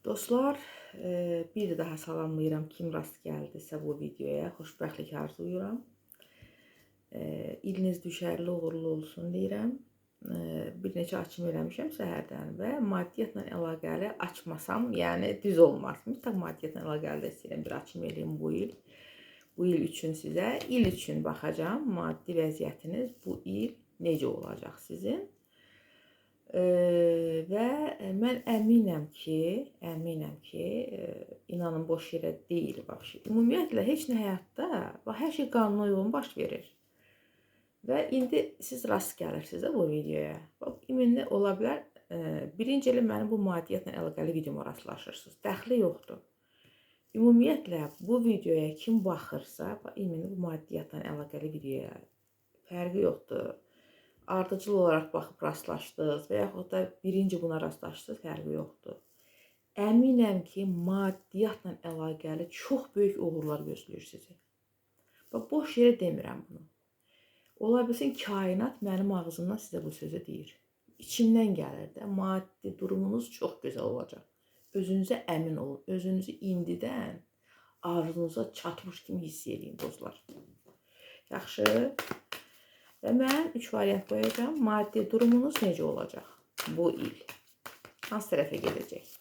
Dostlar, bir daha salamlayıram kim rast gəldisə bu videoya. Xoşbəxtlik arzulayıram. İliniz düşərli, uğurlu olsun deyirəm. Bir neçə açım eləmişəm səhərdən və maddiyyatla əlaqəli açmasam, yəni düz olmaz. Mütləq maddiyyatla əlaqəli də istəyirəm bir açım eləyim bu il. Bu il üçün sizə, il üçün baxacağam. Maddi vəziyyətiniz bu il necə olacaq sizin? Və mən əminəm ki, inanın boş yerə deyil vəbşi. Ümumiyyətlə heç nə həyatda, bax hər şey qanuna uyğun baş verir. Və indi siz rast gəlirsiniz də bu videoya. Bax, ümumi ola bilər, birinci elə mənim bu maddiyyatla əlaqəli videoma rastlaşırsınız. Dəxli yoxdur. Ümumiyyətlə bu videoya kim baxırsa, bax ümumi bu maddiyyatla əlaqəli videoya fərqi yoxdur. Ardıcıl olaraq baxıb rastlaşdınız və yaxud da birinci buna rastlaşdınız, fərqi yoxdur. Əminəm ki, maddiyyatla əlaqəli çox böyük uğurlar gözləyir sizi. Bax, boş yerə demirəm bunu. Ola bilsin kainat mənim ağzımdan sizə bu sözü deyir. İçimdən gəlir də, maddi durumunuz çox gözəl olacaq. Özünüzə əmin olun. Özünüzü indidən arzunuza çatmış kimi hiss eləyin dostlar. Yaxşı. Və mən 3 variant qoyacağam. Maddi durumunuz necə olacaq bu il? Hansı tərəfə gedəcək?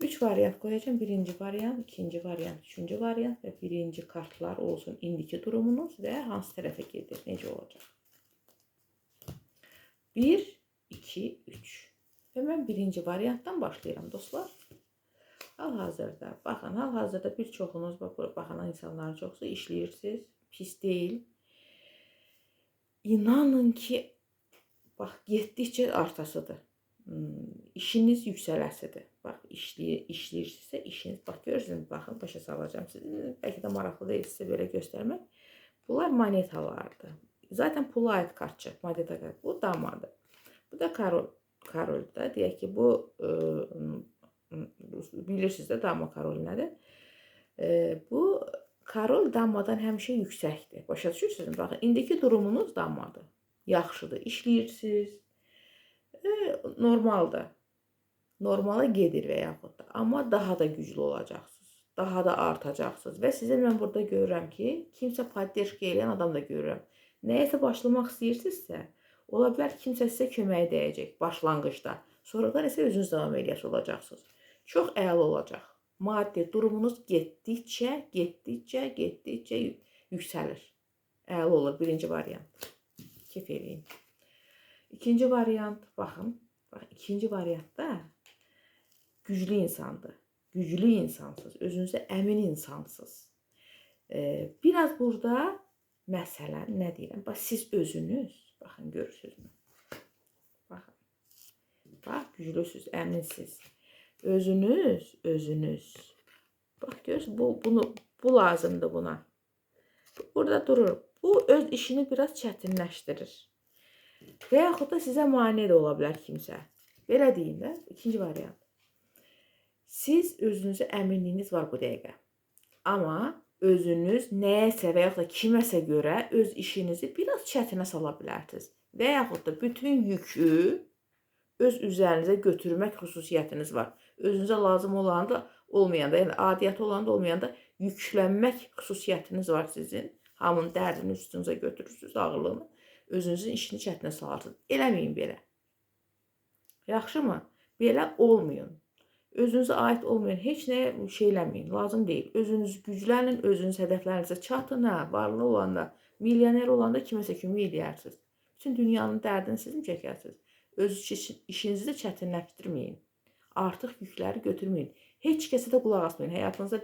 3 variant qoyacağam. Birinci variant, ikinci variant, üçüncü variant və birinci kartlar olsun indiki durumunuz və hansı tərəfə gedir, necə olacaq? 1, 2, 3. Və mən birinci variantdan başlayıram dostlar. Hal-hazırda, baxın, hal-hazırda bir çoxunuz, baxan insanların çoxusu işləyirsiniz. Pis deyil. İnanın ki, bax, getdikcə artasıdır. İşiniz yüksələsidir. Bax, işləyirsinizsə işiniz, bax, görürsünüz, baxın, başa salacağım sizi. Bəlkə də maraqlı deyil sizə belə göstərmək. Bunlar monetalardır. Zaten pula aid kart çıx, moneta kart. Bu damadır. Bu da karol, karoldur da. Deyək ki, bu bilirsiniz də dama karol nədir? Bu karol damadan həmişə yüksəkdir. Başa düşürsünüz? Baxın, indiki durumunuz damadır. Yaxşıdır. İşləyirsiniz. Normaldır. Normala gedir və yaxud da. Amma daha da güclü olacaqsınız. Daha da artacaqsınız. Və sizə mən burada görürəm ki, kimsə podderşka eləyən adam da görürəm. Nəyəsə başlamaq istəyirsinizsə, ola bilər kimsə sizə kömək dəyəcək başlanğıcda. Sonradan isə özünüz davam eləyəsi olacaqsınız. Çox əla olacaq. Maddi durumunuz getdikcə, getdikcə, getdikcə yüksəlir. Əla olur birinci variant. Kef eləyin. İkinci variant, baxın. Bax, ikinci variantda güclü insandır. Güclü insansınız. Özünüzə əmin insansınız. Biraz burada məsələn, nə deyirəm? Bax, siz özünüz, baxın, görürsünüzmü? Baxın. Bax, güclüsünüz, əminsiniz. Özünüz, özünüz. Bax, görürsünüz, bu lazımdır buna. Burada durur. Bu öz işini biraz çətinləşdirir. Və yaxud da sizə mane də ola bilər kimsə. Belə deyim də, ikinci variant. Siz özünüzə əminliyiniz var bu dəqiqə. Amma özünüz nəyəsə və yaxud da kiməsə görə öz işinizi biraz çətinə sala bilərsiniz. Və yaxud da bütün yükü öz üzərinizə götürmək xüsusiyyətiniz var. Özünüzə lazım olanda, olmayanda, yəni adiyyəti olanda, olmayanda yüklənmək xüsusiyyətiniz var sizin. Hamının dərdini üstünüzə götürürsünüz, ağırlığını. Özünüzün işini çətinə salırsınız. Eləməyin belə. Yaxşımı? Belə olmayın. Özünüzə aid olmayan heç nəyə şey eləməyin. Lazım deyil. Özünüz güclənin, özünüz hədəflərinizə çatın. Hə, varlı olanda, milyoner olanda kiməsə kömək eləyərsiniz. Bütün dünyanın dərdini siz mi çəkərsiniz? Öz işinizi də çətinləşdirməyin. Artıq yükləri götürməyin. Heç kəsə də qulaq asmayın. Həyatınızda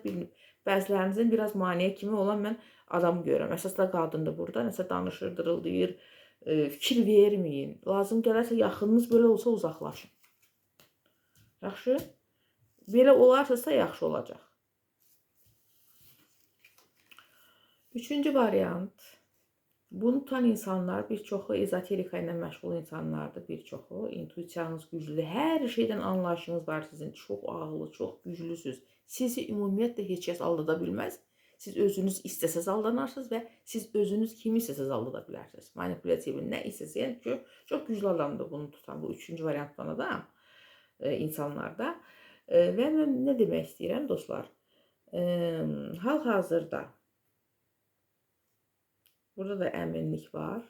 bəzilərinizin biraz maneə kimi olan mən adam görürəm. Əsas da qadındır burada. Nəsə danışır, dırıldayır. Fikir verməyin. Lazım gələrsə yaxınınız belə olsa uzaqlaşın. Yaxşı? Belə olarsa yaxşı olacaq. Üçüncü variant. Bunu tutan insanlar bir çoxu ezoterika ilə məşğul insanlardır, bir çoxu. İntuisiyanız güclüdür. Hər şeydən anlayışınız var sizin. Çox ağıllı, çox güclüsünüz. Sizi ümumiyyətlə heç kəs aldada bilməz. Siz özünüz istəsəz aldanarsınız və siz özünüz kimi istəsəz aldada bilərsiniz. Manipulyasiya nə istəsə, yəni çox, çox güclü adamdır bunu tutan bu üçüncü variantdan adam insanlarda. Və mən nə demək istəyirəm dostlar? Hal-hazırda burada da əminlik var.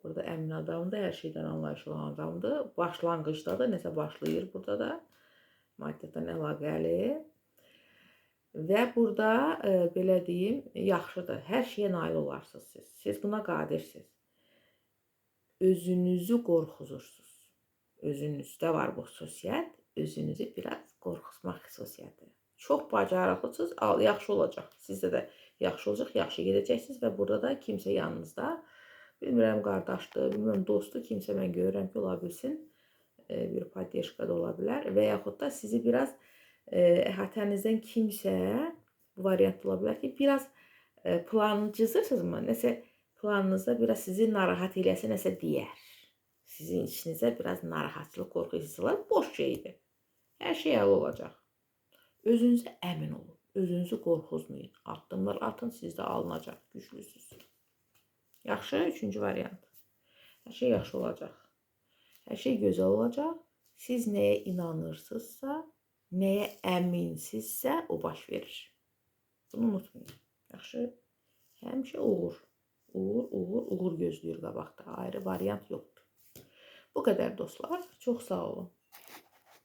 Burada əmin adamdır, hər şeydən anlayışı olan adamdır. Başlanğıcda da nəsə başlayır burada da. Maddiyyatdan əlaqəli. Və burada belə deyim, yaxşıdır. Hər şeyə nail olarsınız siz. Siz buna qadirsiniz. Özünüzü qorxuzursunuz. Özünüzdə var bu xüsusiyyət. Özünüzü biraz qorxutmaq xüsusiyyəti. Çox bacarıqlısınız, yaxşı olacaq. Sizdə də yaxşı olacaq, yaxşı gedəcəksiniz və burada da kimsə yanınızda, bilmirəm qardaşdır, bilmirəm dostdur, kimsə mən görürəm ki, ola bilsin, bir поддержка da ola bilər və yaxud da sizi biraz əhatənizdən kimsə, bu variant ola bilər ki, biraz planı cızırsınızmı? Nəsə planınızda biraz sizi narahat eləsə, nəsə deyər. Sizin içinizə biraz narahatçılıq, qorxu hissi olar. Boş şeydir. Hər şey əla olacaq. Özünüzə əmin olun. Özünüzü qorxuzmayın. Addımlar atın, sizdə alınacaq. Güclüsünüz. Yaxşı, üçüncü variant. Hər şey yaxşı olacaq. Hər şey gözəl olacaq. Siz nəyə inanırsınızsa, nəyə əminsizsə, o baş verir. Bunu unutmayın. Yaxşı, həmişə uğur. Uğur, uğur, uğur gözləyir qabaqda. Ayrı variant yoxdur. Bu qədər dostlar. Çox sağ olun.